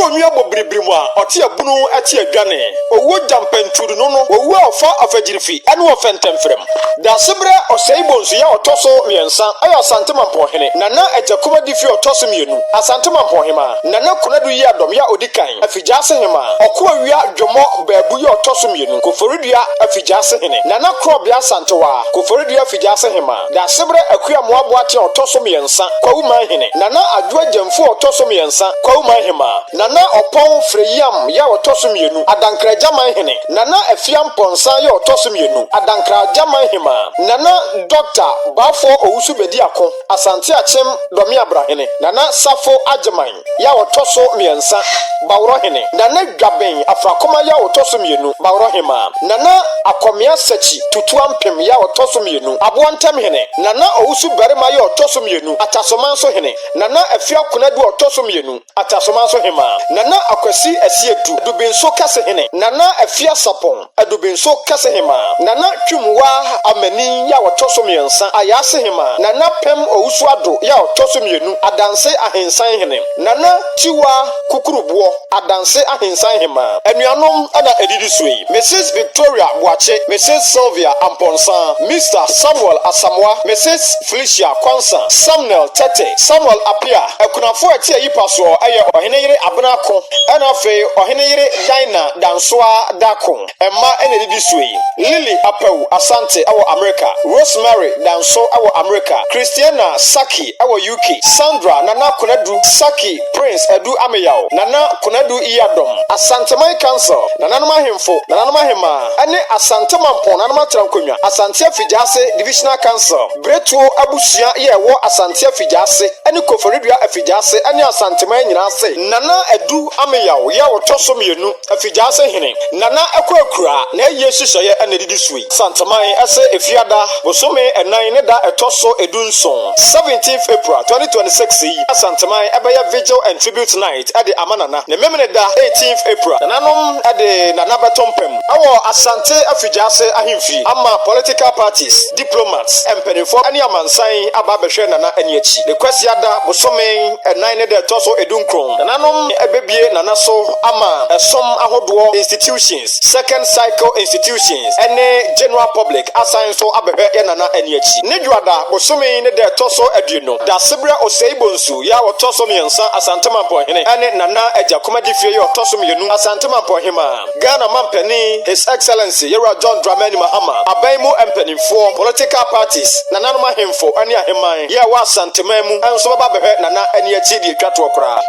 Onwi abɔ biribiri mu a ɔte abunu te adwane. Owuo gyampanturu no no, owuo a ɔfa afagyirifi ne ɔfɛntɛmfrɛm. Daasebrɛ Ɔsɛe Bonsu yɛ ɔtɔ so mmiɛnsa yɛ Asante Mampɔnhene, Nana Agyakum Adifi ɔtɔ so mmienu, Asante Mampɔnhemaa, Nana Konadu Yiadom yɛ a ɔdi kan, Afigyaase Hemaa, Ɔko Awia Dwomɔ Baabu yɛ ɔtɔ so mmienu, Koforidua Afigyaase Hene, Nana Korɔbea Asantewaa, Koforidua Afigyaase Hemaa, Daasebrɛ Akua Moa Boakye a ɔtɔ so mmiɛnsa, Kwawu Manhene, Nana Adwoa Gyamfuo a ɔtɔ so mmiɛnsa, Kwawu Manhemaa, Nana Ɔpɔn Freyiam yɛ a ɔtɔ so mmienu, Adankra Gyaman Hene, Nana Afia Mpɔnsa yɛ ɔtɔ so mmienu, Adankra Gyaman Hemaa, Nana Dɔkta Baafoɔ Owusu Bediako, Asante Akyem Dɔmeabra Hene, Nana Safo Agyeman yɛ a ɔtɔ so mmiɛnsa, Baworɔ Hene, Nana Dwaben Afrakoma yɛ a ɔtɔ so mmienu, Baworɔ Hemaa, Nana Akɔmea Sakyi Tutu Ampem yɛ a ɔtɔ so mmienu, Aboantam Hene, Nana Owusu Barima yɛ ɔtɔ so mmienu, Atasomanso Hene, Nana Afia Konadu ɔtɔ so mmienu, Atasomanso Hemaa, Nana Akwasi Asiedu, Adubinso Kɛse Hene, Nana Afia Sapɔn, Adubinso Kɛse Hemaa, Nana Twumwaa Amani yɛ a ɔtɔ so mmiɛnsa, Ayaase Hemaa, Nana Pɛm Owusu Addo yɛ a ɔtɔ so mmienu, Adanse Ahensan Hene, Nana Tiwaa Kukuruboɔ, Adanse Ahensan Hemaa. Anuanom na ɛdidi soɔ yi, Mrs. Victoria Boakye, Mrs. Sylvia Amponsah, Mister Samuel Asamoah, Mrs. Felicia Quansah, Samnel Tetteh, Samuel Appiah, Akunafo a ɛte ayipa soɔ yɛ Ɔhene yere Abena Ako ɛna afei Ɔhene yere Dinah Dansoah Darko. Mma na ɛdidi soɔ yi, Lily Apawu Asante wɔ Amerika, Rosemary Danso wɔ Amerika, Christiana Saki wɔ UK, Sandra Nana Konadu Saki, Prince Adu Ameyaw, Nana Konadu Yiadom, Asanteman Council, Nananom Ahemfo, Nananom Ahemaa ne Asante Mampɔn Nananom Atrankonnwa, Asante Afigyaase Divisional Council, Beretoɔ abusua yɛ ɛwɔ Asante Afigyaase ne Koforidua Afigyaase ne Asanteman nyinaa ase. Nana Adu Ameyaw yɛ ɔtɔ so mmienu, Afigyaase Hene. Nana Akuakura na ayie nhyehyɛeɛ na ɛdidi so yi. Asanteman ɛsɛ Efiada, bosome ɛnan ne da ɛtɔ so 17, 17th April 2026 yi, Asanteman ɛbɛyɛ Vigil and Tribute Night de ama Nana. Ne Memeneda, 18th April, nananom de Nana bɛto mpam wɔ Asante Afigyaase ahemfie ama political parties, diplomats, mpanimfoɔ ne amansan aba abɛhwɛ Nana ani akyi. Ne Kwasiada, bosome ɛnan ne da ɛtɔ so 19, nananom bɛbue Nana so ama ɛsom ahodoɔ institutions, second cycle institutions ne general public asan nso abɛhwɛ yɛ Nana ani akyi. Ne Dwoada, bosome ne da ɛtɔ so 20, Dasebrɛ Osei Bonsu yɛ a ɔtɔ so mmiɛnsa, Asante Mampɔnhene ne Nana Agya Kumadifie yɛ ɔtɔ so mmienu, Asante Mampɔnhemaa, Ghana Mampanin His Excellency Yɛwura John Dramani Mahama, aban mu mpanimfoɔ, political parties, nananom ahemfo ne ahemman yɛ a ɛwɔ Asanteman mu nso bɛba abɛhwɛ Nana ani akyi de atwa toɔ koraa.